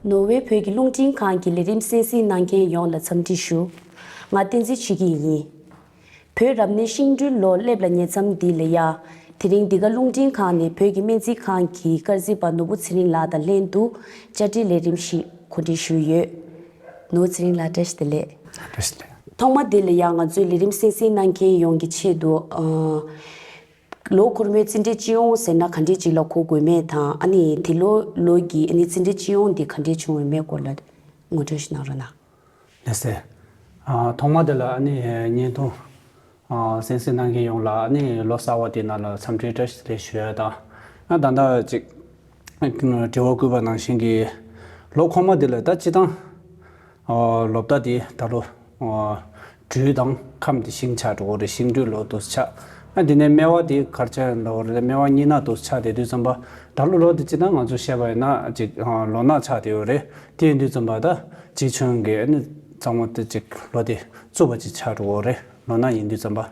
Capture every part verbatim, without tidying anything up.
ནོར་ཝེ་བོད་ཀྱི་རླུང་འཕྲིན་ཁང་གི་ལས་རིམ་གསན་གཟིགས་གནང་མཁན་ཡོངས་ལ་འཚམས་འདྲི་ཞུ། ང་བསྟན་འཛིན་ཆོས་སྐྱིད་ཡིན། བོད་རབ་གནས་ཤིང་སྦྲུལ་ལོ་སླེབས་ལ་ཉེ་མཚམས་འདི་ལ་ཡ། དེ་རིང་འདི་ག་རླུང་འཕྲིན་ཁང་ནས་བོད་ཀྱི་སྨན་རྩིས་ཁང་གི་སྐར་རྩིས་པ་ནོར་བུ་ཚེ་རིང་ལགས་དང་ལྷན་དུ་བཅར་འདྲིའི་ལས་རིམ་ཞིག་གོ་སྒྲིག་ཞུས་ཡོད། ནོར་བུ་ཚེ་རིང་ལགས་བཀྲ་ཤིས་བདེ་ལེགས། བཀྲ་ཤིས་བདེ་ལེགས། ཐོག་མ་འདི་ལ་ཡ་ང་ཚོའི་ལས་རིམ་གསན་གཟིགས་གནང་མཁན་ཡོངས་ཀྱི་ཆེད་དུ། ཨ། ལོ་འཁོར་མོའི་རྩིས་འབྲས་སྤྱི་ཡོངས་ཟེར་ན་ག་འདྲས་ཅིག་ལ་གོ་དགོས་མེད་དང་ཨ་ནི་དེ་ལོ་ལོ་གི་ཨ་ནི་རྩིས་འབྲས་སྤྱི་ཡོངས་འདི་ག་འདྲས་བྱུང་བའི་མེད་སྐོར་ལ་ངོ་སྤྲོད་ཞིག་གནང་རོགས་གནང་། ལགས་སེ། ཨ། ཐོག་མ་དེ་ལ་ཨ་ནི་བརྙན་ཐུང་། ཨ། གསན་གཟིགས་གནང་མཁན་ཡོངས་ལ་ཨ་ནི་ལོ་གསར་བ་དེ་ནང་ལ་འཚམས་འདྲི་བཀྲ་ཤིས་བདེ་ལེགས་ཞུ་ཡ་དང་། ཨ། ད་ལྟ་ཅིག་དྲི་བ་བཀོད་པ་ནང་བཞིན་གྱི་ལོ་འཁོར་མ་དེ་ལ་ད་སྤྱི་བཏང་། ཨ། ལོ་ཟླ་དེ་ད་ལོ། ཨ། སྦྲུལ་དང་ཁམས་དེ་ཤིང་ཆགས་འགྲོ་གི་རེད། ཤིང་སྦྲུལ་ལོ་དུ་ཆགས། ཨ། དེ་ནས་སྨེ་བ་དེ་གར་ཆགས་ལོ་རེད། སྨེ་བ་གཉིས་ནག་དུ་ཆགས་དེ་དུས་ཙམ་པ་ད་ལོ་ལོ་དེ་སྤྱི་བཏང་ང་ཚོ་བཤད་པ་ཡིན་ན་ཅིག་ཨ། ལོ་ནག་ཆགས་དེ་ཡོད་རེད། དེ་ཡིན་དུས་ཙམ་པ་ད་རྗེ་བཙུན་གྱི་ཨ་ནི་གཙང་མ་དེ་ཅིག་ལོ་དེ་རྩུབ་པ་ཅིག་ཆགས་འགྲོ་གི་རེད། ལོ་ནག་ཡིན་དུས་ཙམ་པ།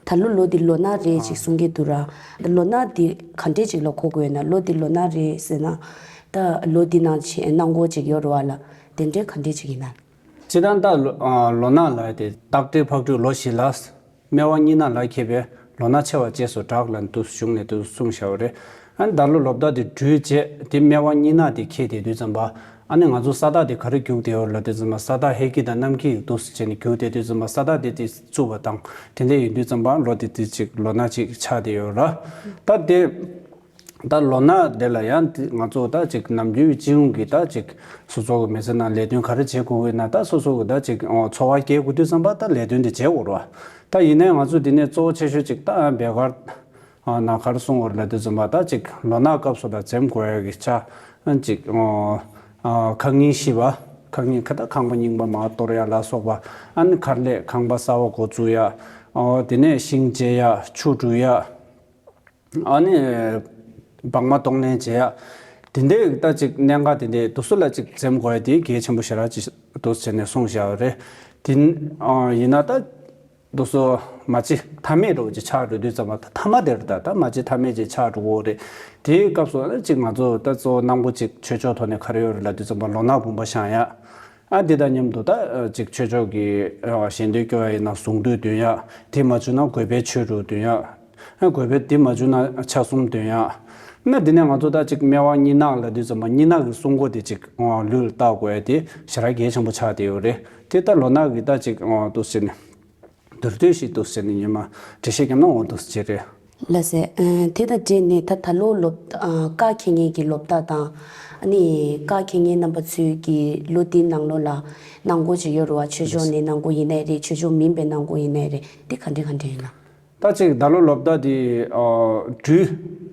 ད་ལོ་ལོ་འདི་ལོ་ནག་རེད་ཅིག་གསུང་གི་འདུག་ར། ལོ་ནག་འདི་ག་འདྲས་ཅིག་ལ་གོ་དགོས་ན། ལོ་འདི་ལོ་ནག་རེད་ཟེར་ན། ད་ལོ་འདི་ནང་ཆེ་གནང་སྒོ་ཅིག་ཡོད་རེད་བ་ལ། དེ་འདྲས་ག་འདྲས་ཅིག་ཡིན་ན། སྤྱིར་བཏང་ད་ལོ་ཨ། ལོ་ནག་ལ་དེ་སྟག་སྦྲུལ་ཕག་གྲུ་ལོ་བཞི་ལ། སྨེ་བ་གཉིས་ནག་ལ་མཁས་པས་ལོ་ནག་ཆེ་བ་བཅས་སུ་གྲགས་ལ་འདུག་གཞུང་ནས་འདུག་གསུངས་བཞག་པ་རེད། ཨ་ནི་ད་ལོ་ལོ་ཟླ་དེ་སྦྲུལ་བྱས་དེ་སྨེ་བ་གཉིས་ནག་དེ་ཁེལ་དེ་དུས་ཙམ་པ། ཨ་ནི་ང་ཚོ་ས་རྟགས་དེ་ག་རེ་རྒྱུག་དེ་ཡོད་ལབ་དུས་ཙམ་པ། ས་རྟགས་ཧེ་ཀི་དང་གནམ་ཁྱི་འདུག་སེ་བྱས་ནས་རྒྱུག་དེ་དུས་ཙམ་པ། ས་རྟགས་དེ་དེ་རྩུབ་པ་དང་དེ་འདྲ་ཡིན་དུས་ཙམ་པ་ལོ་དེ་དེ་ཅིག་ལོ་ནག་ཅིག་ཆགས་དེ་ཡོད་ར། ད་དེ་ད་ལོ་ནག་དེ་ལ་ཡང་དེ་ང་ཚོ་ད་ཅིག་ནམ་རྒྱུན་སྤྱི་ཡོངས་ཀྱི་ད་ཅིག་སོ་སོ་གི་མི་ཚེ་ནང་ལས་དོན་ག་རེ་བྱེད་དགོས་ཀྱི་ན། ད་སོ་སོ་གི་ད་ཅིག་འཚོ་བ་སྐྱེལ་དགོས་དུས་ཙམ་པ་ད་ལས་དོན་དེ་བྱེད་དགོས་ར། ད་ཡིན་ནའི་ང་ཚོ་དེ་ནས་གཙོ་བོ་ཆེ་ཤོས་ཅིག་ད་བེ་གར། ཨ། ན་ག་རེ་གསུང་བར་ལབ་དུས་ཙམ་པ། ད་ཅིག་ལོ་ནག་སྐབས་སུ་ལ་འཛེམ་དགོས་ཡ་གི་ཆ། ཨ། ཅིག་ཨོ། ཨ། ཁ་ངན་ཞི་བ། ཁ་ངན་ཁ་ད་ཁང་པ་རྙིང་པ་མར་གཏོར་ཡ་ལ་སོགས་པ། ཨ་ནི་མཁར་ལས་ཁང་པ་གསར་བ་འགོ་བཙུགས་ཡ། ཨོ། དེ་ནས་ཤིང་བཅད་ཡ། ཆུ་བཀྲུ་ཡ། ཨ་ནི་སྦྲང་མ་གཏོང་ལེན་བྱེད་ཡ། དེ་འདྲའི་ད་ཅིག་གནད་འགག་དེ་འདྲའི་དུས་སུ་ལ་ཅིག་འཛེམ་དགོས་ཡ་དེ་གལ་ཆེན་པོ་ཞེ་དྲག་ཅིག་འདུག་བྱས་ནས་གསུངས་བཞག་པ་རེད། དེ། ཨ། ཡིན་ན་ད། དུ་སོ་མ་ཅི་ཐ་མེད་རོ་ཅི་ཆགས་འགྲོ་དུས་ཙམ་པ། ཐ་མ་དེར་ད་ད་མ་ཅི་ཐ་མེད་ཅི་ཆགས་འགྲོ་གོ་རེད། དེའི་སྐབས་སུ་ཨ་ཅིག་ང་ཚོ་ད་གཙོ་བོ་གནང་སྒོ་ཅིག་ཆོས་ཕྱོགས་ཐོག་ནས་ག་རེ་ཡོད་རེད་ལབ་དུས་ཙམ་པ། ལོ་ནག་བུམ་པ་བཤམས་ཡ། ཨ་དེ་དང་མཉམ་དུ་ད་ཅིག་ཆོས་ཕྱོགས་ཀྱི་ཞལ་འདོན་སྐྱོར་ཡ་ཡིན་ན་གཟུངས་བསྡུས་འདོན་ཡ། དེ་མ་བྱུང་ན་དགོན་པའི་ཆོས་དྲུག་འདོན་ཡ། ཨ་དགོན་པའི་དེ་མ་བྱུང་ན་ཆ་གསུམ་འདོན་ཡ། ན་དེ་ནས་ང་ཚོ་ད་ཅིག་སྨེ་བ་གཉིས་ནག་ལབ་དུས་ཙམ་པ། གཉིས་ནག་གི་གསུང་སྒོ་དེ་ཅིག་ལུས་ལ་བཏགས་དགོས་ཡ་དེ་ཞེ་དྲག་གལ་ཆེན་པོ་ཆགས་བསྡད་ཡོད་རེད། དེ་ད་ལོ་ནག་གི་ད་ཅིག་འདུག་བྱས་ནས། མདོར་བསྡུས་ཤིག་འདུག་ཟེར་ནས་ཉི་མ་འགྲེལ་བཤད་བརྒྱབ་ན་འོ་འདུག་ཟེར་རེད། ལགས་སེ། ཨ། དེ་དང་འབྲེལ་ནས་ད་ད་ལོ་ལོ། ཨ། བཀའ་འཁྱེར་མཁན་གྱི་ལོ་ཟླ་དང་། ཨ་ནི་བཀའ་འཁྱེར་མཁན་རྣམ་པ་ཚོས་ཀྱི་ལོ་འདིའི་ནང་ལོགས་ལ་གནང་སྒོ་ཅིག་ཡོད་རེད་བ། ཆོས་ཕྱོགས་ནས་གནང་སྒོ་ཡིན་ནའི་རེད། ཆོས་ཕྱོགས་མིན་པའི་གནང་སྒོ་ཡིན་ནའི་རེད། འདི་ག་འདྲ་ག་འདྲ་ཡིན་ན། ད་ཅིག་ད་ལོ་ལོ་ཟླ་འདི། ཨ། སྦྲུལ་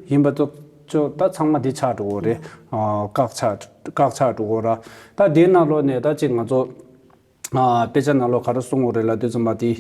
ཡིན་པ་ཚོ་ཚོ་ད་ཚང་མ་འདི་ཆགས་འགྲོ་གི་རེད། ཨ། བཀག་ཆགས་བཀག་ཆགས་འགྲོ་གི་ར། ད་འདིའི་ནང་ལོགས་ནས་ད་ཅིག་ང་ཚོ། ཨ། དཔེ་ཆ་ནང་ལོགས་ག་རེ་གསུངས་ཡོད་རེད་ལབ་དུས་ཙམ་པ། དེ་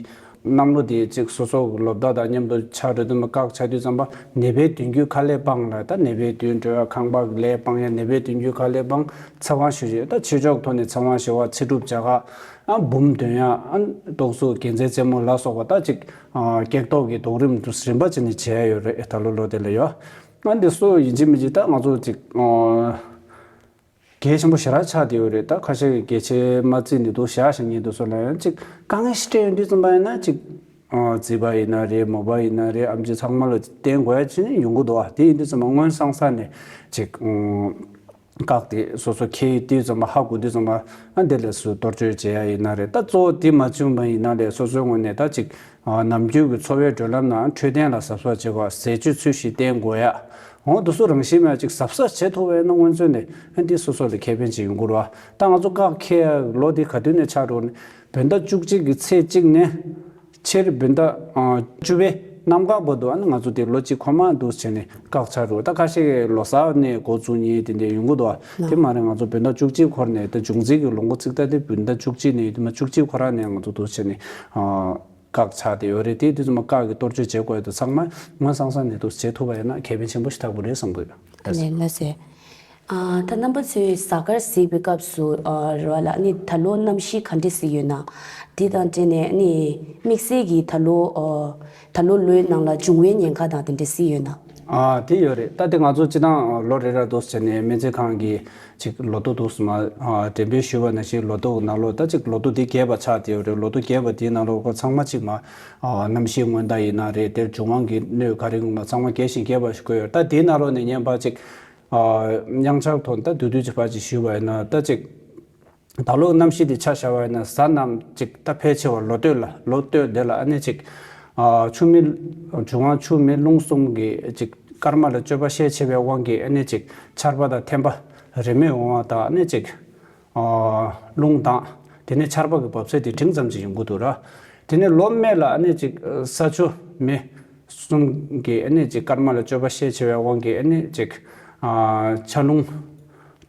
གནམ་ལོ་དེ་གཅིག་སོ་སོ་གི་ལོ་ཟླ་དང་མཉམ་དུ་ཆགས་འགྲོ་དུས་མ། བཀག་ཆགས་དུས་ཙམ་པ། ནད་པའི་གདུང་རྒྱུད་ཁ་ལས་སྤངས་ལ། ད་ནད་པའི་གདུང་འགྲོ་ཡ། ཁང་པ་ལས་སྤང་ཡ། ནད་པའི་གདུང་རྒྱུད་ཁ་ལས་སྤངས། ཚེ་དབང་ཞུ་ཞུ། ད་ཆོས་ཕྱོགས་ཐོག་ནས་ཚེ་དབང་ཞུ་བ། ཚེ་སྒྲུབ་བྱ་དགའ། ཨ། འབུམ་འདོན་ཡ། ཨ། ཏོག་གསུམ་རྒྱལ་མཚན་རྩེ་མོ་ལ་སོགས་པ། ད་ཅིག་ཨ། སྐྱེ་ཐོག་གི་རྡོག་རིམ་དུ་རིམ་པ་བྱས་ནས་བྱས་ཡོད་རེད། ད་ལོ་ལོ་དེ་ལ་ཡོད། ཨ། འདི་སུ་ཡིན་གཅིག་མིན་གཅིག་ད་ང་ཚོ་ཅིག་ཨ། གལ་ཆེན་པོ་ཞེ་དྲག་ཆགས་བསྡད་ཡོད་རེད། ད་ཁ་ཤས་ཀྱིས་གལ་ཆེ་མ་བརྩིས་ནས་འདུག་བཞག་བཞག་མཁན་དེ་ཚོ་ལ་ཡང་ཅིག་དཀའ་ངལ་ཞིག་འཕྲད་ཡོང་དུས་ཙམ་པ་ཡིན་ན་ཅིག་ཨ། རྩིས་པ་ཡིན་ན་རེད། མོ་པ་ཡིན་ན་རེད། ཨེམ་ཆི་ཚང་མ་ལ་བསྟན་དགོས་ཡ་ཅིག་ཡོང་གི་འདུག་ཨ། དེ་ཡིན་དུས་ཙམ་པ་སྔོན་སང་ས་ནས་ཅིག་ཨ། བཀག་སྟེ་སོ་སོ་འཁྱེར་དུས་ཙམ་པ། ཧ་གོ་དུས་ཙམ་པ། ཨ། དེ་ལས་སུ་གཏོར་བཅོས་བྱེད་ཡ་ཡིན་ན་རེད། ད་གཙོ་བོ་དེ་མ་བྱུང་བ་ཡིན་ན་རེད། སོ་སོའི་ངོས་ནས་ད་ཅིག་ཨ། ནམ་རྒྱུན་གྱི་འཚོ་བའི་བགྲོད་ལམ་ནང་འཕྲོད་བསྟེན་ལ་གཟབ་གཟབ་བྱེད་དགོས། ཟས་སྤྱོད་ཚོས་གཞི་བསྟེན་དགོས་ཡ། འོ་དེ་ཚོ་རང་བཞིན་མེད་ཅིག་གཟབ་གཟབ་བྱེད་ཐུབ་པ་ཡིན་ན་སྔོན་ཚུད་ནས་ཨ་འདི་སོ་སོ་ལ་ཁེ་ཕན་ཅིག་ཡོང་གི་རེད་བ། ད་ང་ཚོ་བཀག་འཁེལ་ཡ་ལོ་འདི་ག་དུས་ནས་ཆགས་འགྲོ་ནས། བོད་ཟླ་བཅུ་གཅིག་གི་ཚེས་གཅིག་ནས་ཕྱིར་བོད་ཟླ་ཨ་བཅུ་པའི་གནམ་གང་བར་དུ། ཨ་ནི་ང་ཚོ་དེ་ལོ་གཅིག་འཁོར་མ་འདུག་བྱས་ནས་བཀག་ཆགས་འགྲོ། ད་ཁ་ཤས་ཀྱིས་ལོ་གསར་ནས་འགོ་བཙུགས་མཁན་དེ་འདྲ་ཡོང་གི་འདུག་བ། དེ་མ་རེད། ང་ཚོ་བོད་ཟླ་བཅུ་གཅིག་འཁོར་ནས། ད་འབྱུང་རྩིས་ཀྱི་ལོ་འགོ་ཚིག་ད་དེ་བོད་ཟླ་བཅུ་གཅིག་ནས་ཡོད་དུས་མ། བཅུ་གཅིག་ཁོ་རང་ནས་ང་ཚོ་འདུག་བྱས་ནས་ཨ། བཀག་ཆགས་བསྡད་ཡོད་རེད། དེ་དུས་ཙམ་པ་བཀག་གི་གཏོར་བཅོས་བྱེད་དགོས་ཡ་དེ་ཚང་མ་སྔོན་སང་ས་ནས་འདུག་བྱེད་ཐུབ་པ་ཡིན་ན་ཁེ་ཕན་ཆེན་པོ་ཞིག་ཐོགས་ཀྱི་རེད་བསམ་གྱི་ཡོད། ལགས་སེ། ལགས་སེ། ཨ། ད་རྣམ་པ་ཚོས་གཟའ་སྐར་གཟིགས་པའི་སྐབས་སུ། ཨ། རེད་བ་ལ། ཨ་ནི་ད་ལོ་གནམ་གཤིས་ག་འདྲས་ཞིག་ཡོད་ན། དེ་དང་འབྲེལ་ནས་ཨ་ནི་དམིགས་བསལ་གྱིས་ད་ལོ། ཨ། ད་ལོ་ལོའི་ནང་ལ་འབྱུང་བའི་ཉེན་ཁ་དང་དེ་འདྲས་ཞིག་ཡོད་ན། ཨ་དེ་ཡོད་རེད། ད་དེ་ང་ཚོ་སྤྱི་བཏང་ལོ་རེ་རེ་འདུག་སེ་བྱས་ནས་སྨན་རྩིས་ཁང་གི་ཅིག་ལོ་ཐོ་འདུག་སེ་མར་ཨ་འགྲེམས་སྤེལ་ཞུས་པ་ནང་བཞིན་ལོ་ཐོ་ནང་ལོགས་ད་ཅིག་ལོ་ཐོ་འདི་རྒྱས་པ་ཆགས་བསྡད་ཡོད་རེད། ལོ་ཐོ་རྒྱས་པ་དེའི་ནང་ལོགས་ཁོ་ཚང་མ་ཅིག་མར་ཨ་གནམ་གཤིས་སྔོན་བརྡ་ཡིན་ན་རེད། དེར་འབྱུང་བ་གི་གནོད་ག་རེ་ཡོང་ན་ཚང་མ་རྒྱས་ཤིང་རྒྱས་པ་ཞིག་བཀོད་ཡོད། ད་དེའི་ནང་ལོགས་ནས་བརྙན་པར་ཅིག་ཨ་དབྱངས་འཆར་ཐོག་ད་བསྡུས་བསྡུས་ཅིག་ཕར་ཅིག་ཞུས་པ་ཡིན་ན། ད་ཅིག་ད་ལོ་གནམ་གཤིས་དེ་ཆ་བཞག་པ་ཡིན་ན་གཟའ་གནམ་ཅིག་ད་ཕལ་ཆེ་བ་ལོ་སྟོད་ལ་ལོ་སྟོད་དེ་ལ་ཨ་ནི་ཅིག་ཨ་ཆུ་མེ་འབྱུང་བ་ཆུ་མེ་རླུང་གསུམ་གྱི་ཅིག་སྐར་མ་ལ་སྤྱོད་པ་ཤས་ཆེ་བའི་དབང་གིས་ཨ་ནི་ཅིག་ཆར་པ་དང་ཐན་པ་རེས་མོས་འོང་བ་དང་ཨ་ནི་ཅིག་ཨ་རླུང་ལྡང་། དེ་ནས་ཆར་པ་གི་འབབ་ཚད་དེ་འབྲིང་ཙམ་ཅིག་ཡོང་གི་འདུག་ར། དེ་ནས་ལོ་སྨད་ལ་ཨ་ནི་ཅིག་ས་ཆུ་མེ་གསུམ་གྱི་ཨ་ནི་ཅིག་སྐར་མ་ལ་སྤྱོད་པ་ཤས་ཆེ་བའི་དབང་གིས་ཨ་ནི་ཅིག་ཨ་ཆར་རླུང་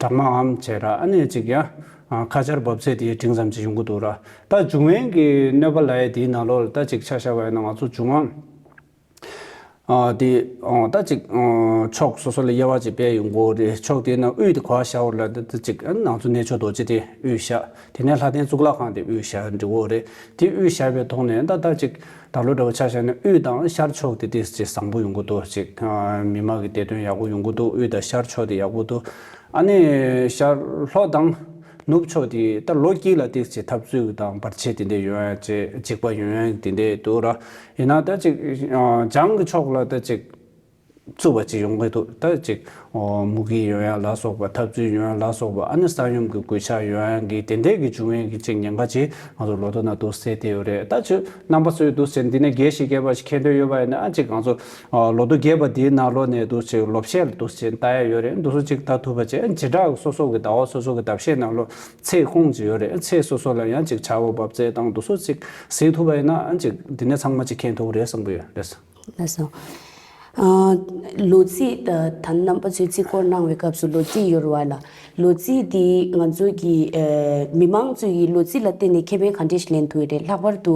གྲང་མོའམ་བྱས་ར་ཨ་ནི་ཅིག་ཡང་ཨ་ཁ་ཆར་འབབ་ཚད་དེ་འབྲིང་ཙམ་ཅིག་ཡོང་གི་འདུག་ར། ད་འབྱུང་བའི་གི་གནོད་པ་ལབ་ཡ་དེའི་ནང་ལོགས་ལ་ད་ཅིག་ཆ་བཞག་པ་ཡིན་ན་ང་ཚོ་འབྱུང་བ་ཨ་དེ་ཨ་ད་ཅིག་ཨ་ཕྱོགས་སོ་སོ་ལ་དབྱེ་བ་ཅིག་སྤེལ་ཡོང་གི་ཡོད་རེད། ཕྱོགས་དེའི་ནང་དབུས་དེ་ག་པར་བཞག་ཡོད་ལབ་ན་ད་ཅིག་ཨ་ནང་ཚོ་གནས་མཆོག་རྡོ་རྗེ་དེ་དབུས་བཞག་དེ་ནས་ལྷ་ལྡན་གཙུག་ལག་ཁང་དེ་དབུས་བཞག་འགྲོ་གི་ཡོད་རེད། དེ་དབུས་བཞག་པའི་ཐོག་ནས་ད་ལྟ་ཅིག་ད་ལོ་འདྲ་བོ་ཆ་བཞག་ན་དབུས་དང་ཤར་ཕྱོགས་དེ་ཏོག་ཙམ་བཟང་པོ་ཡོང་གི་འདུག་ཅིག་ཨ་མི་མང་གི་བདེ་དོན་ཡག་པོ་ཡོང་གི་འདུག་དབུས་དང་ཤར་ཕྱོགས་དེ་ཡག་པོ་འདུག་ཨ་ནི་ཤར་ལྷོ་དང་ནུབ་ཕྱོགས་དེ་ད་ལོ་དཀྱིལ་ལ་ཏོག་ཙམ་འཐབ་རྩོད་དང་བར་ཆད་དེ་འདྲ་ཡོང་ཡ་ཅིག་འཇིགས་པ་ཡོང་ཡ་དེ་འདྲ་འདུག་ར། ཡིན་ན་ད་ཅིག་ཨ་བྱང་གི་ཕྱོགས་ལ་ད་ཅིག་རྩུབ་པ་ཅིག་ཡོང་གི་འདུག་ད་ཅིག་ཨོ་མུ་གེ་ཡོང་ཡ་ལ་སོགས་པ་འཐབ་རྩོད་ཡོང་ཡ་ལ་སོགས་པ་ཨ་ནི་ས་ཡོམ་གྱི་གོད་ཆག་ཡོང་ཡ་གི་དེ་འདྲའི་གི་འབྱུང་བའི་གི་ཅིག་ཉེན་ཁ་ཅིག་ང་ཚོ་ལོ་ཐོ་ནང་དུ་གསལ་བསྡད་ཡོད་རེད། ད་ཅིག་རྣམ་པ་ཚོས་འདུག་ཟེར་འདི་ནས་རྒྱས་ཤིག་རྒྱས་པ་ཞིག་མཁྱེན་འདོད་ཡོད་པ་ཡིན་ན་ཨ་ཅིག་ང་ཚོ་ཨོ་ལོ་ཐོ་རྒྱས་པ་འདིའི་ནང་ལོགས་ནས་འདུག་ཅིག་ལོ་བཤད་ལ་འདུག་ཟེར་ལྟ་ཡ་ཡོད་རེད། འདུག་སུ་ཅིག་ལྟ་ཐུབ་པ་བྱས་བྱེ་བྲག་སོ་སོ་གི་ཟླ་བ་སོ་སོ་གི་ཟླ་བཤད་ནང་ལོགས་ཚེས་ཁོངས་ཅིག་ཡོད་རེད། ཚེས་སོ་སོ་ལ་ཡང་ཅིག་ཆར་པ་འབབ་ཚད་དང་འདུག་སུ་ཅིག་གཟིགས་ཐུབ་པ་ཡིན་ན་ཨ་ཅིག་འདི་ནས་ཚང་མ་ཅིག་མཁྱེན་ཐུབ་རེད་བསམ་གི་ཡོད་རེད། ལགས་སོ། ཨ་ལོ་རྩིས་ད་ད་རྣམ་པ་ཚོས་རྩིས་སྐོར་གནང་བའི་སྐབས་སུ་ལོ་རྩིས་ཡོད་རེད་བ་ལ། ལོ་རྩིས་འདི་ང་ཚོ་གི་ཨ་མི་མང་ཚོ་ཡིས་ལོ་རྩིས་ལ་བརྟེན་ནས་ཁེ་ཕན་ག་འདྲས་ཤིག་ལེན་ཐུབ་ཡོད་རེད། ལྷག་པར་དུ་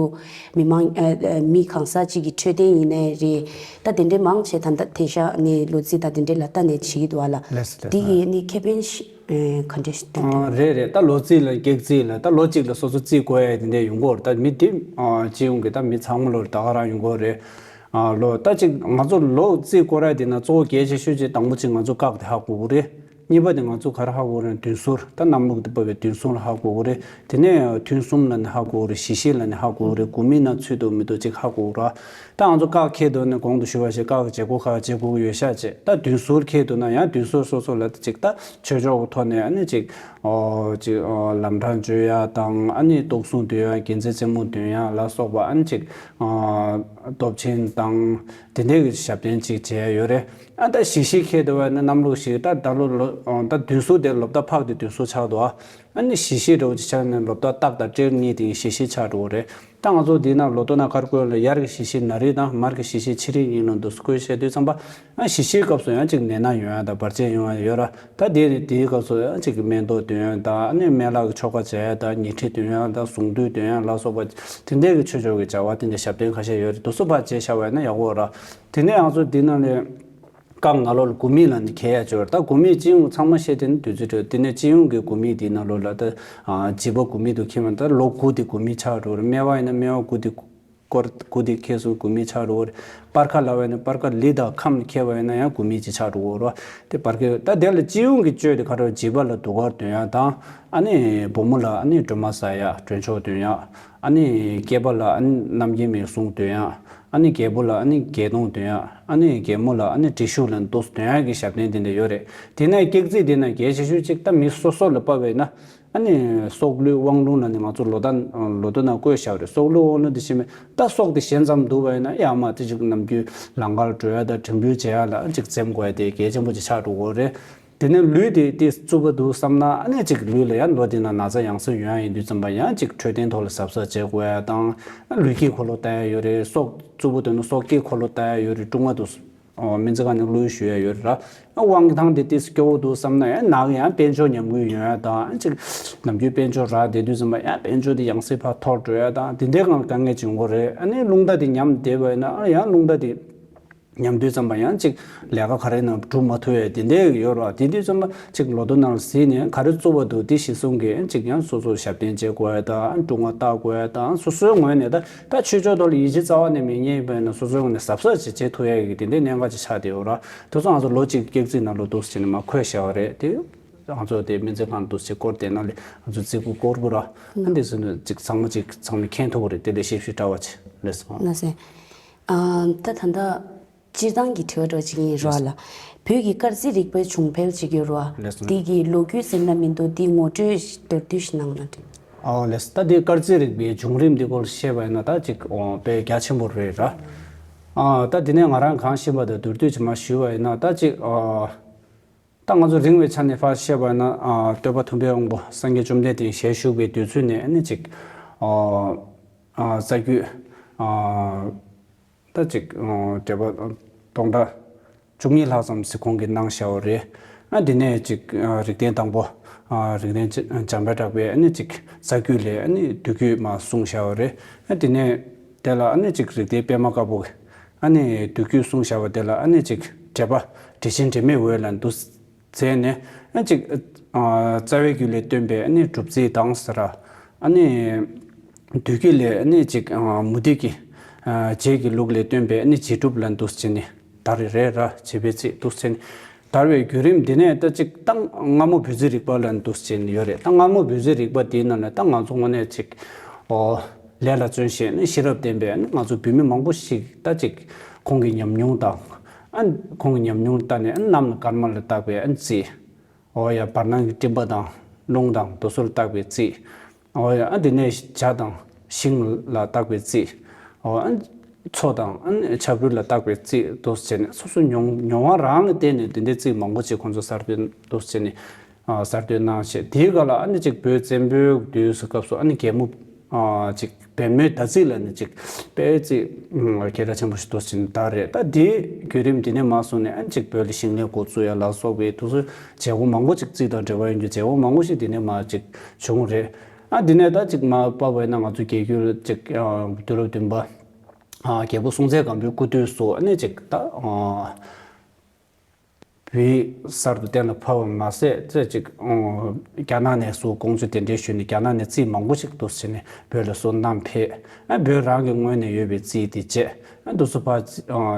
མི་མང་ཨ་ཨ་མི་གང་ཟག་ཅིག་གི་འཕྲོད་བསྟེན་ཡིན་ནའི་རེད། ད་དེ་འདྲས་མང་ཆེ་ད་ལྟ་དེང་སང་ནི་ལོ་རྩིས་ད་དེ་འདྲས་ལ་ལྟ་ནས་བྱེད་ཀྱི་འདུག་བ་ལ། ལགས་སོ། ལགས་འདི་སོ། ཡིས་ནི་ཁེ་ཕན་ཤི་ཨ་ག་འདྲས་ཤིག་ལྡན་ཨ་རེད་རེད། ད་ལོ་རྩིས་ལ་སྐྱག་རྩིས་ལ་ད་ལོ་གཅིག་ལ་སོ་སོ་རྩིས་དགོས་ཡ་དེ་འདྲས་ཡོང་གི་ཡོད་རེད། ད་མི་དེ་ཨ་སྤྱི་ཡོངས་ཀྱི་ད་མི་ཚང་མ་ལོ་ད་ག་རང་ཡོང་གི་ཡོད་རེད། ཨ་ལོ་ད་ཅིག་ང་ཚོ་ལོ་རྩིས་སྐོར་ར་དེ་ན་གཙོ་བོ་གལ་ཆེ་ཤོས་ཅིག་དང་པོ་ཅིག་ང་ཚོ་སྐག་དེ་ཧ་གོ་གི་རེད། གཉིས་པ་དེ་ང་ཚོ་ག་རེ་ཧ་གོ་གི་རེད། དུས་སོར་ད་གནམ་ལོ་དེ་བབས་པའི་དུས་སོར་ལ་ཧ་གོ་གི་རེད། དེ་ནས་ཐུན་གསུམ་ལ་ནི་ཧ་གོ་གི་རེད། བཞི་བཞི་ལ་ནི་ཧ་གོ་གི་རེད། དགུ་མིན་ན་ཚུད་འདུག་མི་འདུག་ཅིག་ཧ་གོ་གི་རེད། ད་ང་ཚོ་སྐག་འཁེལ་འདུག་ནས་གོང་དུ་ཞུས་པ་བཞིན་སྐག་གི་བྱེད་སྒོ་ཁག་བྱེད་དགོས་ཀྱི་ཡོད་ཤག་ཅེས། ད་དུས་སོར་འཁེལ་འདུག་ན་ཡང་དུས་སོར་སོ་སོ་ལ་ཅིག་ད་ཆོས་ཕྱོགས་ཀྱི་ཐོག་ནས་ཨ་ནི་ཅིག་ཨོ་ཅིག་ཨོ་ལམ་འཕྲང་བཅོ་ཡ་དང་ཨ་ནི་གཏོར་སྲུང་འདོན་ཡ་དགེ་མཚན་རྩེད་མོ་འདོན་ཡ་ལ་སོགས་པ་ཨ་ནི་ཅིག་ཨོ་སྟོབས་ཆེན་དང་དེ་འདྲའི་གི་ཞབས་བརྟན་ཅིག་བྱས་ཡ་ཡོད་རེད། ཨ་ད་བཞི་བཞི་འཁེལ་འདུག་བས་ན་གནམ་ལོ་བཞི་ད་ད་ལོ་ལོ་ཨོ་ད་དུས་སོ་དེ་ལོ་ཟླ་ཕག་དེ་དུས་སོ་ཆགས་འདུག་ཨ། ཨ་ནི་བཞི་བཞི་འདྲ་བོ་ཅིག་ཆགས་ནས་ལོ་ཟླ་སྟག་དང་སྤྲེལ་གཉིས་དེ་བཞི་བཞི་ཆགས་འགྲོ་གི་རེད། ད་ང་ཚོ་འདི་ན་ལོ་ཐོ་ན་ག་རེ་བཀོད་ལ་ཡར་གྱི་བཞི་བཞི་ན་རིགས་དང་མར་གྱི་བཞི་བཞི་ཕྱི་རིགས་ཡིན་ནོ་འདུག་བཀོད་བཤད་དུས་ཙམ་པ་ཨ་བཞི་བཞིའི་སྐབས་སུ་ཡང་ཅིག་ནད་ན་ཡོང་ཡ་དང་བར་ཆད་ཡོང་ཡ་ཡོད་ར། ད་དེ་རེད། དེའི་སྐབས་སུ་ཡང་ཅིག་སྨན་ཐོ་འདོན་ཡ་དང་ཨ་ནི་སྨན་བླ་གི་ཆོ་ག་བྱ་ཡ་དང་ཉལ་ཁྲི་འདོན་ཡ་དང་གཟུངས་བསྡུས་འདོན་ཡ་ལ་སོགས་པ་དེ་འདྲའི་གི་ཆོས་ཕྱོགས་ཀྱི་བྱ་བ་དེ་འདྲ་ཞབས་བརྟན་ཁ་ཤས་ཡོད་རེད། དུ་སུ་ཕར་བྱས་བཞག་པ་ཡིན་ན་ཡག་པོ་ར། དེ་ནས་ང་ཚོ་འདི་ན་ནས། སྐབས་ནང་ལོགས་ལ་དགུ་མིག་ལ་ནི་འཁེལ་ཡ་ཅིག་ཡོད་རེད། ད་དགུ་མིག་སྤྱི་ཡོངས་ཚང་མ་བཤད་དེ་ནི་དུས་ཚོད་འགྲོ། དེ་ནས་སྤྱི་ཡོངས་ཀྱི་དགུ་མིག་དེའི་ནང་ལོགས་ལ་ད་ཨ་བྱིས་པ་དགུ་མིག་ཏུ་འཁེལ་བ་ད་ལོ་དགུ་དེ་དགུ་མིག་ཆགས་འགྲོ་རེད། སྨེ་བ་ཡིན་ན་སྨེ་བ་དགུ་དེ་སྐོར་དགུ་དེ་འཁེལ་སོང་དགུ་མིག་ཆགས་འགྲོ་རེད། སྤར་ཁ་ལབ་པ་ཡིན་ན་སྤར་ཁ་ལི་དང་ཁམ་འཁེལ་བ་ཡིན་ན་ཡང་དགུ་མིག་ཅིག་ཆགས་འགྲོ་གི་རེད། དེ་སྤར་ཁ་ད་དེ་ལ་སྤྱི་ཡོངས་ཀྱི་བཅོས་དེ་ག་རེ་བྱིས་པ་ལ་དུ་ཁར་འདོན་ཡ་དང་ཨ་ནི་བུ་མོ་ལ་ཨ་ནི་སྒྲོལ་མ་ཟ་ཡ་སྒྲོལ་ཆོག་འདོན་ཡ། ཨ་ནི་སྐྱེས་པ་ལ་ཨ་ནི་རྣམ་རྒྱལ་མའི་གཟུངས་འདོན་ཡ། ཨ་ནི་རྒྱལ་པོ་ལ་ཨ་ནི་རྒྱལ་མཐོང་འདོན་ཡ། ཨ་ནི་རྒྱལ་མོ་ལ་ཨ་ནི་དྲི་ཤུགས་ལ་ཏོག་ཙམ་འདོན་ཡ་གི་ཞབས་བརྟན་དེ་འདྲ་ཡོད་རེད། དེ་ནས་སྐྱག་རྫས་དེ་ན་གལ་ཆེ་ཤོས་གཅིག་ད་མི་སོ་སོ་ལ་དཔག་པས་ན་ཨ་ནི་སྲོག་བླུའི་དབང་ལུང་ལ་ནི་ང་ཚོ་ལོ་ད་ལོ་ཐོ་ན་བཀོད་བཞག་རེད། སྲོག་བླུའི་དབང་ལུང་དེ་ཤེས་མེད། ད་སྲོག་དེ་ཞན་ཙམ་འདུག་པ་ཡིན་ན་ཡ་མ་དེ་ཅིག་ནམ་རྒྱུན་ལང་ཀར་འགྲོ་ཡ་དང་དྲན་འབུལ་བྱེད་ཡ་ལ་ཅིག་འཛེམ་དགོས་ཡ་དེ་གལ་ཆེན་པོ་ཅིག་ཆགས་འགྲོ་གི་རེད། དེ་ནས་ལུས་དེ་དེ་རྩུབ་པོ་འདུག་བསམ་ན་ཨ་ནི་ཅིག་ལུས་ལ་ཡང་ལོ་དེ་ན་ན་ཚ་ཡང་སེ་ཡོང་ཡ་ཡིན་དུས་ཙམ་པ་ཡང་ཅིག་འཕྲོད་བསྟེན་ཐོག་ལ་གཟབ་གཟབ་བྱེད་དགོས་ཡ་དང་། ལུས་དཀྱིལ་འཁོར་ལོ་ལྟ་ཡ་ཡོད་རེད། སྲོག་རྩུབ་པོ་འདུག་ན་སྲོག་དཀྱིལ་འཁོར་ལོ་ལྟ་ཡ་ཡོད་རེད། དཀྲུག་མ་འདུག་ཨོ་སྨན་རྩིས་ཁང་ནས་བློ་ཞུ་ཡ་ཡོད་རེད་ར། དབང་གི་ཐང་དེ་ཏིས་སྐྱོ་བོ་འདུག་བསམ་ན་ཡང་ནག་ཡང་དཔལ་འབྱོར་ཉམས་རྒུད་ཡོང་ཡ་དང་ཅིག་ནམ་རྒྱུན་དཔལ་འབྱོར་རག་བསྡད་དུས་ཙམ་པ་ཡང་དཔལ་འབྱོར་དེ་ཡང་སེ་ཕར་འཐོར་འགྲོ་ཡ་དང་དེ་འདྲའི་སྒང་དཀའ་ངལ་ཅིག་ཡོང་གི་རེད། ཨ་ནི་རླུང་རྟ་དེ་ཉམས་བསྡད་པ་ཡིན་ན་ཨ་ཡང་རླུང་རྟ་དེ། ཉམས་དུས་ཙམ་པ་ཡང་ཅིག་ལས་ཀ་ག་རེ་ནང་སྒྲུབ་མ་ཐུབ་ཡས་དེ་འདྲས་ཡོད་ར། དེ་དུས་ཙམ་པ་ཅིག་ལོ་ཐོ་ནང་ལ་གཟིགས་ནས་ག་རེ་རྩུབ་པ་འདུག་དེ་གཞི་བཟུང་གིས་ཅིག་ཡང་སོ་སོ་ཞབས་བརྟན་བྱེད་དགོས་ཡས་དང་སྒྲུབ་མ་བཏབ་དགོས་ཡས་དང་སོ་སོའི་ངོས་ནས་ད་ད་ཆོས་ཕྱོགས་ཐོག་ལ་ཡིད་ཆེས་རྩ་བ་ནས་མེད་མཁན་ཡིན་པ་ཡིན་ན་སོ་སོའི་ངོས་ནས་གཟབ་གཟབ་ཅིག་བྱེད་ཐུབ་ཡས་ཀྱི་དེ་འདྲའི་གནད་འགག་ཅིག་ཆགས་བསྡད་ཡོད་ར། དེ་ཚོ་ང་ཚོ་ལོ་གཅིག་སྐྱག་རྫུན་ནང་ལོ་འདུག་ཟེར་ནས་མར་འཁོད་བཞག་པ་རེད་དེ། ང་ཚོ་དེ་སྨན་རྩིས་ཁང་འདུག་ཅིག་སྐོར་དེ་ནང་ལས་ང་ཚོ་རྩིས་ཁུངས་སྐོར་པོ་ར། ཨ་འདི་ཚོ་ནི་ཅིག་ཚང་མ་ཅིག་ཚང་མས་མཁྱེན་ཐུབ་པ་རེད། དེ་ལས་ཞིབ་ཞིབ་དྲ་བ་ཅིག་ལས་སོང་། ལགས་སེ། ཨ་ད་ད་ལྟ་སྤྱིར་བཏང་གི་དྲི་བ་འདྲ་ཅིག་ཡིན་རོགས་ལ། བོད་ཀྱི་སྐར་རྩིས་རིག་པའི་བྱུང་འཕེལ་ཅིག་ཡོད་རོགས། ལགས་སོ། འདི་གི་ལོ་རྒྱུས་ཟེར་ན་མི་འདུག་འདི་ངོ་སྤྲོད་མདོར་བསྡུས་ཤིག་གནང་ན་འགྲིག་ཨོ་ལགས་སོ། ད་འདི་སྐར་རྩིས་རིག་པའི་བྱུང་རིམ་འདི་སྐོར་བཤད་པ་ཡིན་ན་ད་ཅིག་ཨོ་དཔེ་རྒྱ་ཆེན་པོ་རེད་ར། ཨ་ད་འདི་ནས་ང་རང་གང་ཤེས་པ་དང་མདོར་བསྡུས་ཅིག་མར་ཞུས་པ་ཡིན་ན་ད་ཅིག་ཨོ། ད་ང་ཚོ་རིང་བའི་ཆ་ནས་ཕར་བཤད་པ་ན་ཨ་སྟོན་པ་དམ་པའི་དབང་པོ་སངས་རྒྱས་བཅོམ་ལྡན་འདས་ཞལ་བཞུགས་པའི་དུས་ཚོད་ནས་ཨ་ནི་ཅིག་ཨ་ཨ་རྩ་རྒྱུད་ཨ་ད་ཅིག་ཨ་འགྲེལ་པ་སྟོང་ཕྲག་བཅུ་གཉིས་ལྷག་ཙམ་ཞིག་ཁོང་གིས་གནང་བཞག་པ་རེད། ཨ་དེ་ནས་ཅིག་ཨ་རིགས་ལྡན་དང་པོ་ཨ་རིགས་ལྡན་འཇམ་དཔལ་གྲགས་པས་ཨ་ནི་ཅིག་རྩ་རྒྱུད་ལས་ཨ་ནི་བསྡུས་རྒྱུད་མར་གསུངས་བཞག་པ་རེད། ཨ་དེ་ནས་དེ་ལ་ཨ་ནི་ཅིག་རིགས་ལྡན་པད་མ་དཀར་པོ་གིས་ཨ་ནི་བསྡུས་རྒྱུད་གསུངས་བཞག་པ་དེ་ལ་ཨ་ནི་ཅིག་འགྲེལ་པ་འགྲེལ་ཆེན་འགྲེལ་མེད་འོད་ལ་འདུག་མཛད་ནས་ཨ་ཅིག་ཨ་རྩ་བའི་རྒྱུད་ལས་བཏོན་པའི་ཨ་ནི་སྒྲུབ་རྩིས་དང་ཟེར་ར། ཨ་ནི་བསྡུས་རྒྱུད་ལས་ཨ་ནི་ཅིག་ཨ་མུ་སྟེགས་ཀྱི་ཨ་རྗེས་ཀྱི་ལུགས་ལས་བཏོན་པའི་ཨ་ནི་རྗེས་སྒྲུབ་ལ་འདུག་བྱས་ནས་དར་རེ་རེ་ར་བྱེད་པའི་ཚིག་འདུག་བྱས་ནས་དར་བའི་བརྒྱུད་རིམ་འདི་ནས་ད་ཅིག་ད་སྔ་མོ་བོད་རྩིས་རིག་པ་ལ་འདུག་བྱས་ནས་ཡོད་རེད། ད་སྔ་མོ་བོད་རྩིས་རིག་པ་འདིའི་ནང་ནས་ད་ང་ཚོ་དངོས་གནས་ཅིག་ཨོ་ལས་ལ་བརྩོན་ཞེས་ནི་ཤེས་རབ་ལྡན་པའི་ནི་ང་ཚོ་བོད་མི་མང་པོ་ཞིག་ད་ཅིག་ཁོང་གི་ཉམས་མྱོང་དང་། ཨ་ཁོང་གི་ཉམས་མྱོང་ལྟ་ནས་ཨ་གནམ་ལ་སྐར་མ་ལ་བཏགས་པའི་ཨ་རྩིས། ཨོ་ཡ་བར་སྣང་གི་སྤྲིན་པ་དང་རླུང་དང་དེ་ཚོ་ལ་བཏགས་པའི་རྩིས། ཨོ་ཡ་ཨ་དེ་ནས་བྱ་དང་ཤིང་ལ་བཏགས་པའི་རྩིས། ཨོ་ཨ་མཚོ་དང་ཨ་ཆབ་རོལ་ལ་བཏགས་པའི་རྩིས་དེ་ཚོ་བྱས་ནས་སོ་སོའི་མྱོང་མྱོང་བ་རང་ལ་བརྟེན་ནས་དེ་འདྲའི་རྩིས་མང་པོ་ཅིག་ཁོང་ཚོ་གསར་གཏོད་དེ་ཚོ་བྱས་ནས། ཨ་གསར་གཏོད་གནང་བྱས་དེའི་སྐབས་ལ་ཨ་ནི་ཅིག་བོད་བཙན་པོའི་དུས་སུ་སྐབས་སུ་ཨ་ནི་རྒྱལ་མོ་ཨ་ཅིག་བལ་མོའི་ཟླ་རྩིས་ལ་ནི་ཅིག་དཔེ་རྩིས་ཨ་སྐད་གྲགས་ཆེན་པོ་ཞིག་འདུག་ཟིན་ད་རེད། ད་དེའི་བརྒྱུད་རིམ་དེ་ནས་མར་སོང་ནས་ཨ་ནི་ཅིག་བོད་ལ་ཞིང་ལས་འགོ་བཙུགས་ཡ་ལ་སོགས་པའི་དུས་སུ་བྱེད་སྒོ་མང་པོ་ཅིག་རྩིས་དང་འབྲེལ་བ་ཡོད་རྒྱུ་བྱེད་སྒོ་མང་པོ་ཞིག་དེ་ནས་མར་ཅིག་བྱུང་རེད། ཨ་དེ་ནས་ད་ཅིག་མར་བབས་པ་ཡིན་ན་ང་ཚོ་རྒྱལ་བརྒྱུད་ཅིག་ཨ་དུས་རབས་བདུན་པ་ཨ་རྒྱལ་པོ་སྲོང་བཙན་སྒམ་པོའི་སྐུ་དུས་སུ་ཨ་ནི་ཅིག་ད་ཨ། བོད་ཡིག་གསར་དུ་གཏན་ལ་ཕབ་པ་མ་ཟད་ཚེ་གཅིག་རྒྱ་ནག་ནས་སུ་ཀོང་ཇོ་གདན་འདྲེན་ཞུས་ནས་རྒྱ་ནག་ནས་རྩིས་མང་པོ་ཞིག་འདུག་ཟེར་ནས་བོད་ལ་སུ་བསྣམས་ཕེབས། ཨ་བོད་རང་གི་ངོས་ནས་ཡོད་པའི་རྩིས་དེ་བྱས། ཨ་འདུག་སུ་ཕར་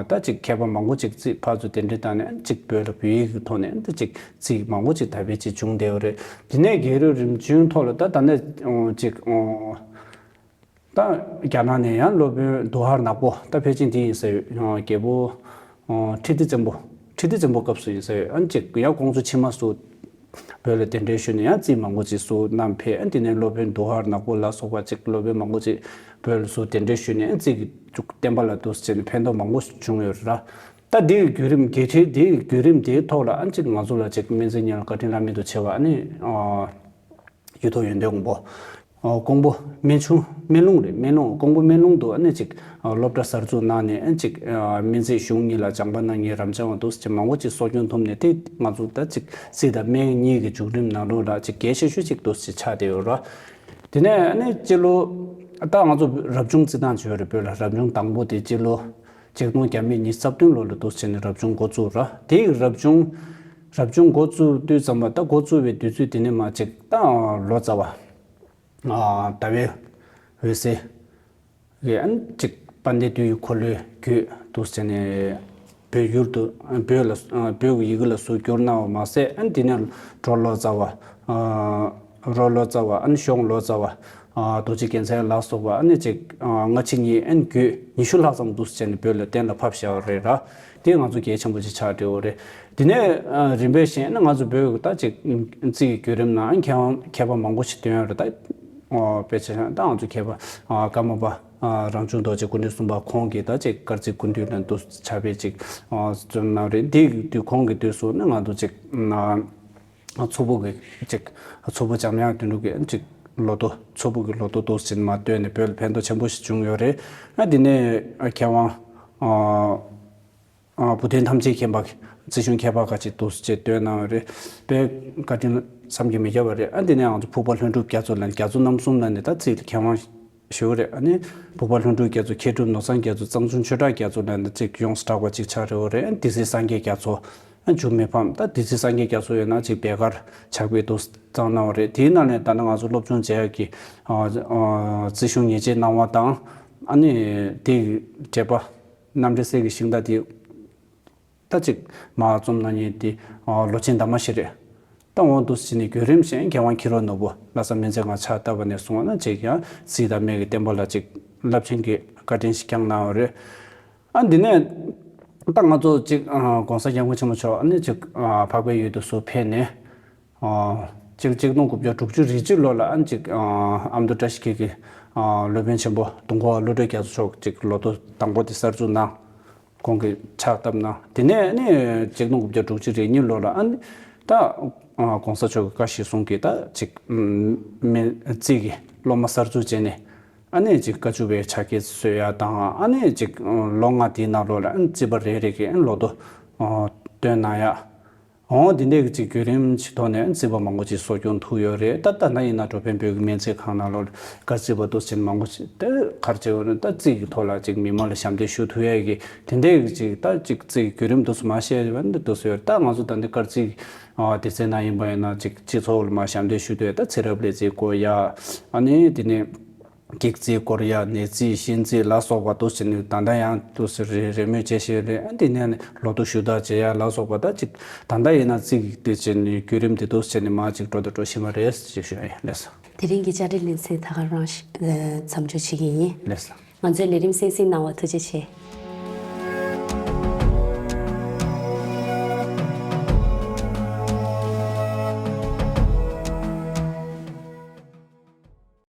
ད་ཅིག་མཁས་པ་མང་པོ་ཅིག་རྩིས་ཕར་ཚུར་གདན་འདྲེན་བཏང་ནས་ཨ་ཅིག་བོད་ལ་བོད་ཡིག་གི་ཐོག་ནས་ཨ་ཅིག་རྩིས་མང་པོ་ཅིག་དར་སྤེལ་ཅིག་བྱུང་བསྡད་ཡོད་རེད། དེ་ནས་རྒྱལ་རབས་རིམ་བྱོན་ཐོག་ལ་ད་ད་ནས་ཅིག་ད་རྒྱ་ནག་ནས་ཡང་སློབ་དཔོན་དུང་ཧར་ནག་པོ་ད་ཕལ་ཆེར་འདི་ཡིན་ས་ཡོད། རྒྱལ་པོ་ཁྲི་ལྡེ་བཙན་པོ་ཁྲི་ལྡེ་བཙན་པོ་སྐབས་སུ་ཡིན་ས་ཡོད། ཨ་ཅིག་ཡང་ཀོང་ཇོ་ཕྱི་མ་སུ་བོད་ལ་གདན་འདྲེན་ཞུས་ནས་ཡང་རྩིས་མང་པོ་ཅིག་སུ་བསྣམས་ཕེབས། ཨ་དེ་ནས་སློབ་དཔོན་དུང་ཧར་ནག་པོ་ལ་སོགས་པ་ཅིག་སློབ་དཔོན་མང་པོ་ཅིག་བོད་ལ་སུ་གདན་འདྲེན་ཞུས་ནས་ཨ་རྩིས་ཀྱི་བཙུགས་བསྟན་པ་ལ་འདུག་ཟེར་ནས་ཕན་ཐོགས་མང་པོ་བྱུང་ཡོད་རེད། ད་འདི་ཡི་བརྒྱུད་རིམ་རྒྱལ་ཁྲིའི་འདི་ཡི་བརྒྱུད་རིམ་དེའི་ཐོག་ལ་ཨ་ཅིག་ང་ཚོ་ལ་ཅིག་སྨན་རྩིས་གཉེར་བཀའ་དྲིན་བླ་མེད་དུ་ཆེ་བ་ཨ་ནི། གཡུ་ཐོག་ཡོན་ཏན་དགོན་པོ། ཨོ་ཀོང་པོ་སྨན་ཆུ་སྨན་ལུང་རེད། སྨན་ལུང་ཀོང་པོ་སྨན་ལུང་དུ་ཨ་ནི་ཅིག་ཨ་སློབ་གྲྭ་གསར་འཛུགས་གནང་ནས་ཨ་ཅིག་ཨ་སྨན་རྩིས་གཞུང་གཉིས་ལ་སྦྱངས་པ་གནང་མཁན་རབ་འབྱམས་པ་འདུག་ཅིག་མང་པོ་ཅིག་གསོ་སྐྱོང་ཐུབ་ནས་དེ་ང་ཚོ་ད་ཅིག་རྩིས་དང་སྨན་གཉིས་ཀྱི་འཛུགས་རིམ་ནང་ལོགས་ལ་ཅིག་གལ་ཆེ་ཤོས་ཅིག་འདུག་ཅིག་ཆགས་བསྡད་ཡོད་ར། དེ་ནས་ཨ་ནི་སྤྱི་ལོ་ད་ང་ཚོ་རབ་བྱུང་རྩིས་སྟངས་བྱས་ཡོད་རེད། བོད་ལ་རབ་བྱུང་དང་པོ་དེ་སྤྱི་ལོ་ཆིག་སྟོང་བརྒྱ་མེད་ཉི་ཤུ་རྩ་བདུན་ལོ་ལ་འདུག་བྱས་ནས་རབ་བྱུང་འགོ་བཙུགས་ར། དེ་ཡི་རབ་བྱུང་རབ་བྱུང་འགོ་བཙུགས་དུས་ཙམ་པ་ད་འགོ་བཙུགས་པའི་དུས་ཚོད་དེ་ནས་མར་ཅིག་ད་ལོ་ཙཱ་བ་ཟླ་བའི་འོད་ཟེར་གྱིས་ཨ་ཅིག་དཔལ་ལྡན་དུས་ཀྱི་འཁོར་ལོའི་རྒྱུད་འདུག་བྱས་ནས་བོད་ཡུལ་དུ་བོད་ལ་བོད་ཀྱི་ཡི་གེ་ལ་སུ་བསྒྱུར་གནང་བ་མ་ཟད་ཨ་དེ་ནས་རོ་ལོ་ཙཱ་བ་རོ་ལོ་ཙཱ་བ་ཨ་ནི་གཞུང་ལོ་ཙཱ་བ། རྡོ་རྗེ་རྒྱལ་མཚན་ལ་སོགས་པ་ཨ་ནི་ཅིག་སྔ་ཕྱི་གཉིས་ཨ་ནི་རྒྱུད་ཉི་ཤུ་ལྷག་ཙམ་འདུག་བྱས་ནས་བོད་ལ་གཏན་ལ་ཕབ་བཞག་པ་རེད་ར། དེ་ང་ཚོ་གལ་ཆེན་པོ་ཅིག་ཆགས་བསྡད་ཡོད་རེད། དེ་ནས་རིམ་པས་བཞིན་ཨ་ནི་ང་ཚོ་བོད་ད་ཅིག་རྩིས་ཀྱི་བརྒྱུད་རིམ་ནང་མཁས་དབང་མཁས་པ་མང་པོ་ཞིག་ཐོན་ཡོད་རེད། ད་དཔེ་ཆ་བཞག་ན་ད་ང་ཚོ་མཁས་པ་ཀརྨ་པ་རང་བྱུང་རྡོ་རྗེ་སྐུ་ཕྲེང་གསུམ་པ་ཁོང་གིས་ད་ཅིག་སྐར་རྩིས་ཀུན་བཏུས་ལ་འདུག་བྱས་པའི་ཅིག་བརྩོན་གནང་རེད། དེ་དུས་ཁོང་གི་དུས་སུ་ནི་ང་ཚོ་ཅིག་མཚོ་བུ་གི་ཅིག་མཚོ་བུ་འཇམ་དབྱངས་དོན་གྲུབ་ཀྱི་ཅིག་ལོ་ཐོ་མཚོ་བུ་གི་ལོ་ཐོ་འདུག་ཟིན་མ་བཏོན་ནས་བོད་ལ་ཕན་ཐོགས་ཆེན་པོ་ཞིག་བྱུང་ཡོད་རེད། ཨ་དེ་ནས་མཁས་དབང་ཨ་བུ་སྟོན་ཐམས་ཅད་མཁྱེན་པ་རྩིས་གཞུང་མཁས་པ་ཁ་ཅིག་འདུག་ཅེས་བཏོན་གནང་ཡོད་རེད། དཔེ་བཀའ་དྲིན་བསམ་གྱིས་མི་ཁྱབ་པ་རེད། ཨ་དེ་ནས་ང་ཚོ་ཕུག་པ་ལྷུན་གྲུབ་རྒྱ་མཚོ་ལ་རྒྱ་མཚོ་རྣམ་གསུམ་ལ་ནི་ད་རྩིས་ལ་མཁས་དབང་ ཞུ་རེད། ཨ་ནི་བུམ་པ་ལྷུན་གྲུབ་རྒྱ་མཚོ། མཁས་གྲུབ་ནོར་བཟང་རྒྱ་མཚོ། གཙང་ཆུ་ཆོས་གྲགས་རྒྱ་མཚོ་ལབ་ནས་ཅིག་ཡོངས་སུ་གྲགས་པ་ཅིག་ཆགས་ཡོད་རེད། ཨ་ནི་སྡེ་སྲིད་སངས་རྒྱས་རྒྱ་མཚོ། ཨ་ནི་འཇུ་མི་ཕམ། ད་སྡེ་སྲིད་སངས་རྒྱས་རྒྱ་མཚོ་ཡོད་ན་ཅིག་བེ་དཀར་ཇག་པའི་དུག་གཙང་གནང་བ་རེད། དེའི་ནང་ནས་ད་ནི་ང་ཚོ་སློབ་སྦྱོང་བྱེད་ཡག་གི་ཨ་ཨ་རྩིས་གཞུང་ཉེས་ཆད་གནང་བ་དང་། ཨ་ནི་དེའི་འགྲེལ་པ་རྣམ་འགྲེལ་གསེར་གྱི་ཤིང་རྟ་དེ། ད་ཅིག་མ་རྩོམ་གནང་མཁན་དེ་ཨ་ལོ་ཆེན་ཟླ་མ་ཞིག་རེད། ད་འོ་འདུག་སེ་བྱས་ནས་བརྒྱུད་རིམ་བཞིན་རྒྱལ་དབང་མཁྱེན་རབ་ནོར་བུ་ལྷ་ས་སྨན་རྩིས་ཁང་ཕྱག་བཏབ་པ་ནས་བཟུང་ན་ཅིག་ཡང་རྩིས་དང་སྨན་གྱི་བསྟན་པ་ལ་ཅིག་རླབས་ཆེན་གྱི་བཀའ་དྲིན་ཞིག་བསྐྱངས་གནང་བ་རེད། ཨ་འདི་ནས་ད་ང་ཚོ་ཅིག་ཨ་༸གོང་ས་༸སྐྱབས་མགོན་ཆེན་པོ་མཆོག་ཨ་ནི་ཅིག་ཨ་འཕགས་པའི་ཡུལ་དུ་ཟུར་ཕེབས་ནས། ཨ་གཅིག་གཅིག་སྟོང་དགུ་བརྒྱ་དྲུག་ཅུ་རེ་གཅིག་ལོ་ལ་ཨ་ནི་ཅིག་ཨ་ཨ་མདོ་བཀྲ་ཤིས་འཁྱིལ་གྱི་ཨ་སློབ་དཔོན་ཆེན་པོ་དུང་དཀར་བ་བློ་གྲོས་རྒྱ་མཚོ་མཆོག་ཅིག་ལོ་ཐོ་དང་པོ་དེ་གསར་འཛུགས་གནང་། ཁོང་གིས་ཕྱག་བཏབ་གནང་། དེ་ནས་ཨ་ནི་གཅིག་སྟོང་དགུ་བརྒྱ་དྲུག་ཅུ་རེ་གཉིས་ལོ་ལ་ཨ་ནི་ད་ཨ་༸གོང་ས་མཆོག་གི་བཀའ་གཞིར་བཟུང་གིས་ད་ཅིག་ཨམ་སྨན་རྩིས་ཀྱི་སློབ་མ་གསར་འཛུགས་བྱས་ནས། ཨ་ནི་ཅིག་བཀའ་བཅུ་པའི་ཕྱག་འཁྱེར་བཟོ་ཡ་དང་། ཨ་ནི་ཅིག་ལོ་ལྔ་དེའི་ནང་ལོགས་ལ་ཨ་ནི་རྩིས་པ་རེ་རེ་གིས་ཨ་ནི་ལོ་ཐོ་ཨ་བཏོན་གནང་ཡ། འོ་འདི་འདྲའི་ཅིག་བརྒྱུད་རིམ་ཅིག་ཐོག་ནས་ཨ་ནི་རྩིས་པ་མང་པོ་ཅིག་གསོ་སྐྱོང་ཐུབ་ཡོད་རེད། ད་ད་ལྟ་ཡིན་ན་འགྲོ་ཕན་བོད་ཀྱི་སྨན་རྩིས་ཁང་ནང་ལོགས་ལ་སྐར་རྩིས་པ་འདུག་སེ་བྱས་ནས་མང་པོ་ཅིག་ད་ག་རེ་བྱས་ཡོད་ན་ད་རྩིས་ཀྱི་ཐོག་ལ་ཅིག་མི་མང་ལ་ཞབས་འདེགས་ཞུ་ཐུབ་ཡ་གི་དེ་འདྲའི་ཅིག་ད་ཅིག་རྩིས་ཀྱི་བརྒྱུད་རིམ་འདུག་སེ་མར་བཤད་པ་འདི་འདུག་སེ་ཡོད་རེད། ད་ང་ཚོ་ད་འདི་སྐར་རྩིས་ཀྱི་ཨ་སྡེ་ཚན་ནང་ཡིན་པ་ཡིན་ན་ཅིག་སྤྱི་ཚོགས་ལ་མར་ཞབས་འདེགས་ཞུ་ཐུབ་ཡ། ད་ཚེ་རབས་ལས་རྩིས་སྐོར་ཡ། ཨ་ནི་དེ་ནས། གེགས་རྩིས་སྐོར་ཡ། ནད་རྩིས་གཤིན་རྩིས་ལ་སོགས་པ་འདུག་སེ་བྱས་ནས་ད་ལྟ་ཡང་འདུག་སེ་རེ་རེས་མོས་བྱེད་བཞིན་རེད། ཨ་དེ་ནས་ནི་ལོ་ཐོ་ཞུ་དག་བྱེད་ཡ་ལ་སོགས་པ་ད་ཅིག་ད་ལྟ་ཡིན་ན་རྩིས་ཀྱི་དེ་བྱས་ནས་བརྒྱུད་རིམ་དེ་འདུག་སེ་བྱས་ནས་མར་ཅིག་འགྲོ་དང་འགྲོ་བཞིན་པ་རེད་ཅེས་ཞུ་ཡ་ཡིན། ལགས་སོ། དེ་རིང་གི་བཅར་འདྲི་ལེ་ཚན་ད་ག་རང་ཞིག་མཚམས་འཇོག་བྱེད་ཀྱི་ཡིན། ལགས་སོ། ང་ཚོའི་ལས་རིམ་གསན་གཟིགས་གནང་བར་ཐུགས་རྗེ་ཆེ།